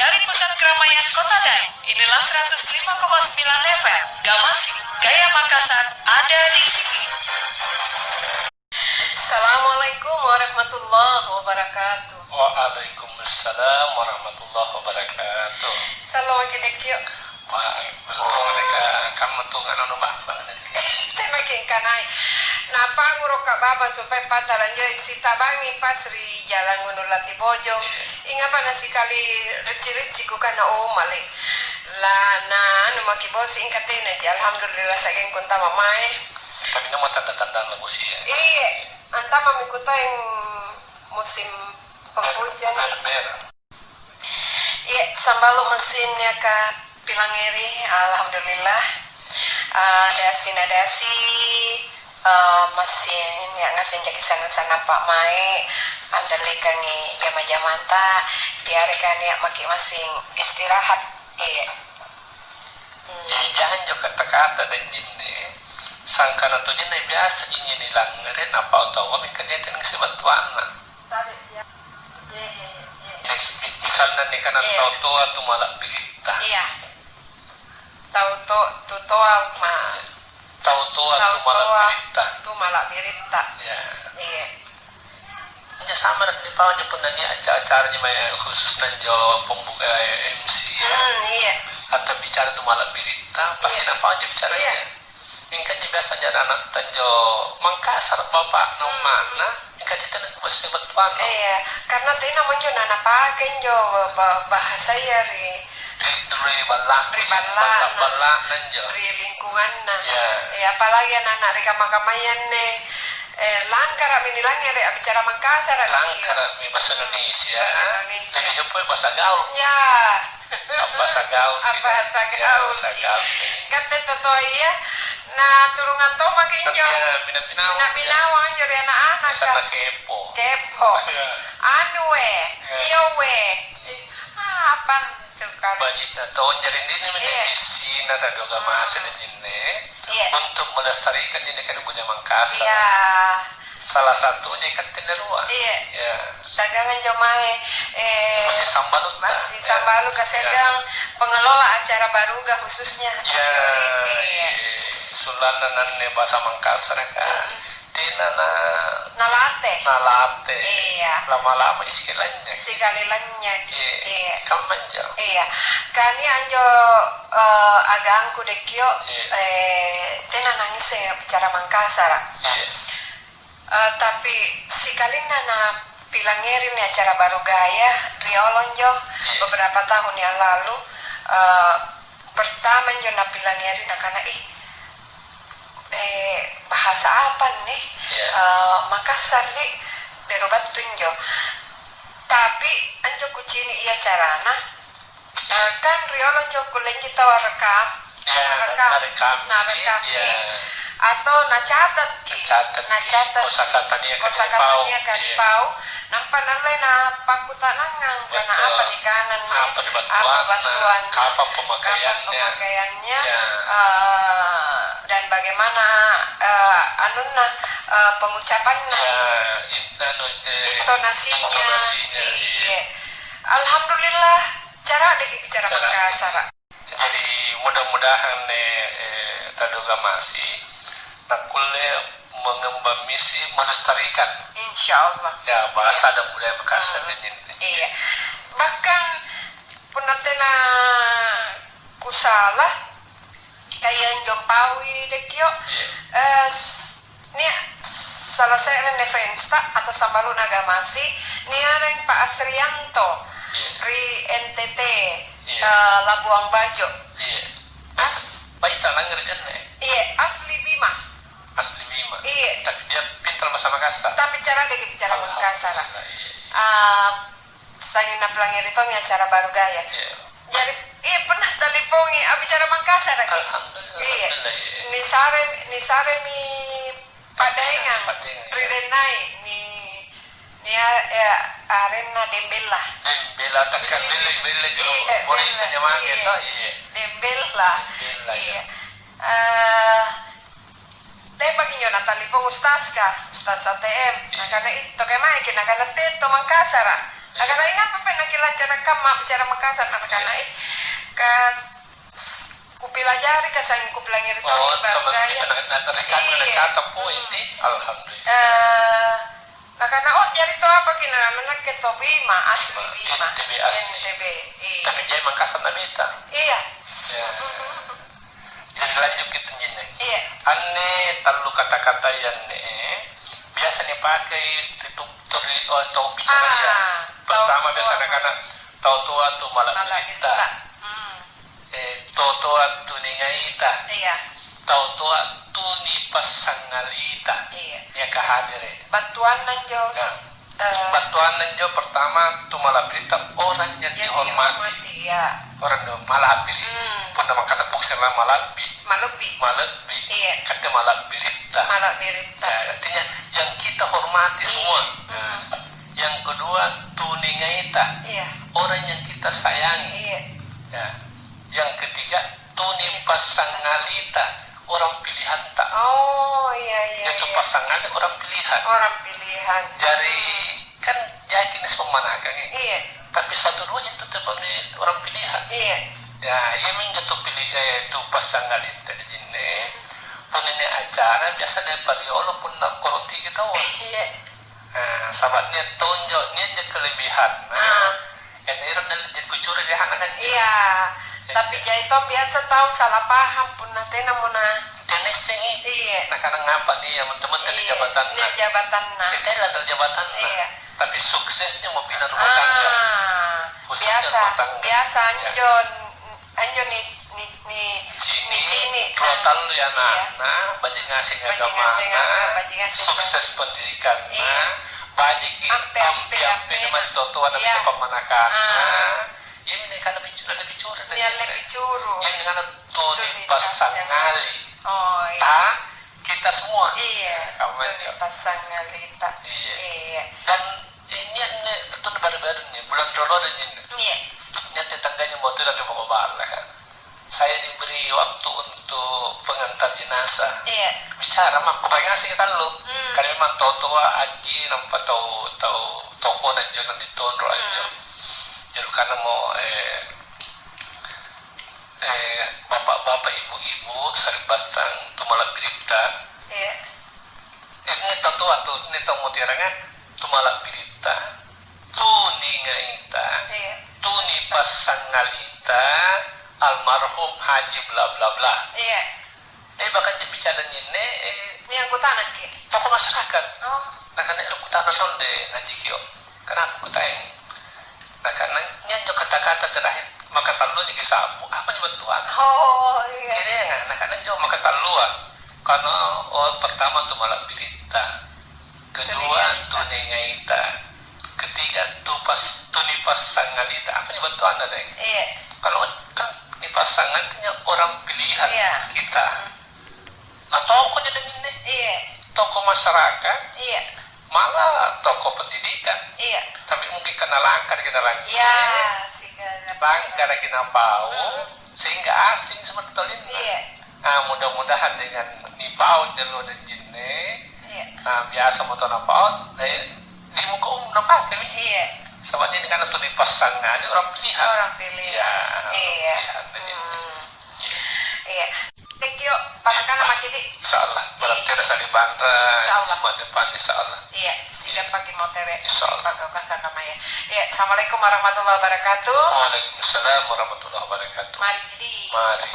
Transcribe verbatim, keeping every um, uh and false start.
Dari pusat keramaian Kota Dai, inilah seratus lima koma sembilan F M, Gamasi, Gaya Makassar, ada di sini. Assalamualaikum warahmatullahi wabarakatuh. Waalaikumsalam warahmatullahi wabarakatuh. Sallo maki' Dekkio'. Wah, betul mereka. Kamu tuh nggak nonton bambang. Te maki' kanai. Napangurukka' baba supaya patalanjoi sitabangi pas ri jalang Gunung Latibojo. Iya. Ingapa nasikali ricci-ricci kukana, "Oh, male." La, na anu maki' bosi, ingka tenaji. Alhamdulillah, sa'gengku antama' mae. Tapi nama tanda-tanda bosi, ya? Iya, antama'mi kutaeng musim penghujan. Ber-, ber-, ber. Iya, sambalu mesin niaka pilangngeri, alhamdulillah. Ah, dasi na dasi, eh, mesin nia' ngaseng jaki sannang-sannang pa'mai', andallekangi jama-jamanta, yareka nia' maki' massing istirahat. Iya. Hmm. Iya, janjo kata-kata dan jinne, sangkana tojenne biasa jinne nilangngere, napau taua mingka dia tena sibattuanna. Tabe' sia-, iya, iya, iya, iya. Mis-, mi-, misalna nikana, iya, tau toa tu mala'biritta. Iya. Tau to-, tu toa ma-, tau toa tu mala'biritta. Tau toa tu mala'biritta. Iya. Iya. Injo sama na nipaua injo punna nia' acara-acara injo mae khususna injo pembuka, eh, M C ya. Hmm, iya. Atau bicara tu mala'biritta, pasti, iya, napaua injo bicaranya. Iya. Mingka injo biasa injo ana'-anatta injo Mangkasara' bapa'na, hmm, umma'na, mingka tena kumassing battuanna. Iya, karena tena mo injo nanapake injo ba-, bahasaya ri, ri, ri balla-, ri balla'na, balla-, balla'na injo. Ri lingkunganna. Iya. Eh, apalagi ana'-ana' ri kamma-kammaya anne, eh, langkara'mi nilangngere' a'bicara Mangkasara'. Langkara'mi bahasa Indonesia. Bahasa Indonesia. Tapi jopoi bahasa gaul. Ya. Abbasa gaukki. Abbasa gaukki. Iya, abbasa gaukki. Katte totoa iya, naturungang tomaki injo. Tapi iya, bina-binawang, bina-binawang injo ri ana'-anaka. Misalna kepo. Kepo. Iya. Anu we, iya, iya we. Ah, apa antu kali? Baji'na tonja ri dini mene, iya, bissina tadua gamasi, hmm, ri jinne. Iya. Untuk melestarikan jinne kalukunya Mangkasara. Iya. Salah satunya ikatte anne rua. Iya. Iya. Siagang anjo mae, eh, masih sambalutta. Masih, iya, sambalukka, iya, siagang pengelola acara Baruga khususnya. Iya, iya. Iya. Sulanna nanne bahasa Mangkasaraka. Mm-mm. Tena na-, nalate. Nalate. Iya. Lama-lama isikilanya. Sikali lanynyaki. Iya. Iya. Kamma anjo. Iya. Kani anjo, eh, agangku Dekkio, iya, eh, tena nangisseng bicara Mangkasara. Iya. Eh, tapi sikalinna napilangngeri inni acara Barugaya riolo njo, iya, beberapa tahun yang lalu, eh, pertama njo napilangngeri nakana, "Ih, eh, bahasa apa inni? Iya. Eh, Makassar di, beru battu njo." Tapi anjo kucini' ia carana, eh, kan riolo njo kulle nji taua rekam, iya, narekam, narekam, narekam, iya, atau nacatatki, nacatatki kosakata niaka, kosakata nipau, niaka, iya, nipau, nampa nallai nappakkutanangang, betul, kana apa nikanang, apa nibattuanna, apa battuanna, kapang pemakaiannya, kapang pemakaiannya, iya, eh, dan bagaimana, eh, anunna, eh, pengucapanna. Iya, in-, anu, eh, intonasinya, intonasinya, iya, iya. Alhamdulillah, cara'deki bicara, cara'deki. Makassara. Jadi, mudah-mudahan, eh, eh, Tadoga Masi nakkulle mengembang misi melestarikan. Insya Allah. Ya, bahasa dan budaya Makassar, hmm, dan ini. Iya. Bahkan, punna tena kusala, kaya injo mpaui Dekkio, iya, eh, s-, nia' salah se're anne fans-ta atau sambaluna Gamasi, nia' areng Pa' Asrianto, iya, ri N T T, iya, eh, Labuang Bajo. Iya. As- Baita langngere' anne. Iya, asli Bima. Asli Bima. Iya. Tapi dia pintar bahasa Makassar. Tapi cara'deki bicara Makassara. Alhamdulillah, iya, iya. Ah, Sangnging napilangngeri tongi acara Barugaya. Iya. Jari, iya, pernah talipongi, a'bicara Mangkasara ki. Alhamdulillah, iya, alhamdulillah, iya. Nisare-, nisaremi pa'daengang, pa'daengang, iya, ri Dennai, ni, ni a-, ya, arenna Dembella. Dembella, atas kan, iya, Bella, Bella juga. Iya, boleh Bella, tanya manggil, iya, toh? Iya. Dembella. Dembella, iya, iya. Eh, Le'baki injo natalipong ustazka, Ustaz A T M, iya, nakana, "Ih, to kemaeki?" Nakana, "Tette to Mangkasara." Nakana, "Ingapa pe nakilancara kamma bicara Makassar?" Nakana, "Eh, kas-, kupilajari ka sanging kupilangngeri tau Oh, ri teman Bangka, kita ya." na-, na-, na-, Iya. na-, sata pui Hmm. ni, alhamdulillah. Eh, nakana, "Oh, jari tau apaki?" Nakana, "Nakke tau Bima, asli Bima, Bima, N T B asli. N T B, iya." Tapi jai Makassar na mita. Iya. Ya. Jadi lanjut kita, Jinne. Iya. Anne tallu kata-kata anne biasa nipakai ri tu-, ri, oh, tau bicara Ah, ya. Pertama tau biasa toa. Nakana, "Tau toa tu mala Mala biritta." Biritta. Hmm. Eh, tau toa tu ningaita. Iya. Tau toa tu nipassangalita. Iya. Niaka hadere. Battuanna anjo. Ya. Eh. Battuanna injo pertama, tu mala biritta orang yang Yang dihormati. Dihormati, ya. Orang yang mala biritta. Hmm. Punna maka tepuk sana malabbi. Malebbi. Malebbi. Iya. Kata mala biritta. Mala biritta. Ya, artinya yang kita hormati Iya. semua. Hmm. Nah, yang kedua, tu ningaita. Iya. Orang yang kita sayangi. Iya. Ya. Yang ketiga, tu nipassangalita, orang pilihanta. Oh, iya, iya, Itu iya. Passangali orang pilihan. Orang pilihan. Jari, kan yakin semua manakang, eh. Iya. Tapi satu dua itu tetap orang pilihan. Iya. Ya, iya minjo tu pilih, eh, tu passangalita di jinne. Punna ini acara, biasa dari pariolo punna korong tinggi tau. Iya. Nah, saba' nia' tonjo, nia' anjo kelebihanna. Ah. Ero' na jadi kucuri ri anak kan? Iya. Iya. Tapi jai tong biasa tau salah paham punna tenamo na Tena issengi. Iya. Nakana ngapa nia' mentang-mentang ri Iya, jabatanna? Nia' jabatanna. Ya, tena ri jabatanna. Iya. Tapi suksesnya mau bina rumah tangga. Ah, Khususnya biasa, rumah tangga. Biasa Iya. anjo Anjo ni-, ni-, ni-, Cini', nicini', dua kan? Tallu ya Iya. Ana'na, baji' ngaseng Baji' ngaseng agamana, apa, baji' ngaseng sukses pendidikanna, Iya. baji'ki Ampe-ampe, ampe-ampe ampe. Mae ri totoa na Iya. Ri pammanakana. Ah. Iya, ini kan lebih cu-, lebih curi tadi. Iya, lebih curu. Iya, ini kan tuli Tuli passangali. Passangali. Oh, iya. Ta, kita semua. Iya, Kamu betul, aja. Passangalita. Iya. Iya. Dan, eh, ini, ini, itu baru-baru nih, bulan Ramadan ini. Iya. Ini tetangganya mau tidur di bawah balla, kan. Saya diberi waktu untuk pengantar jenazah. Iya. Bicara, mak, kupangasi kita lu. Hmm. Karena memang tau toa, aji, nampa tau, tau, tau kona jona di tonro aja. Hmm. Jadi karena mau, eh, Eh, bapak-bapak, ibu-ibu, sari'battang, tumala' biritta. Iya. Eh, ini tau toa tu, ini tau muteranga, tumala' biritta, tuningaita, Iya. tunipassangalita, almarhum Haji bla bla bla. Iya. Eh, bahkan dia bicara nyinne, eh, Nia' kutanaki? Tokoh masyarakat. Oh. Nakana ero' kutana sonde, Haji Kio. Kenapa kutaeng? Nakana, "Nia' anjo kata-kata terakhir, maka tallu anjo kisa'bu, apa anjo battuanna?" Oh, iya. Kereanga, nakana anjo maka tallua. Karena, oh, pertama tumala' biritta. Kedua, Tuningaita. Tuningaita. Ketiga, tupas-, tunipassangalita. Apa anjo battuanna, Deng? Iya. Kalau kan nipassangalita orang pilihan Iya. kita. Hmm. Nah, tokoh jadi ini. Iya. Tokoh masyarakat. Iya. Malah tokoh pendidikan. Iya. Tapi mungkin karena langka kita langka. Iya, sehingga Bangka lagi napau, Hmm. sehingga asing sebetulnya. Iya. Nah, mudah-mudahan dengan nipau jelo dan jinne, Iya. nah, biasa moto napau, eh, di muka umum napake mi. Iya. Sama jadi karena tuh dipasang aja orang pilihan. Orang pilihan. Iya, orang Iya. pilihan. Hmm. Iya. Iya. Thank you, Pak Makana, Pak Kidi. Insya Allah, Iya. berarti rasa di Bandra, Insya Allah. Jumat depan, insya Allah. Iya, siap Iya. pagi mau tere. Insya Allah. Pakai kasar kamaya. Iya, assalamualaikum warahmatullahi wabarakatuh. Waalaikumsalam warahmatullahi wabarakatuh. Mari, Kidi. Mari.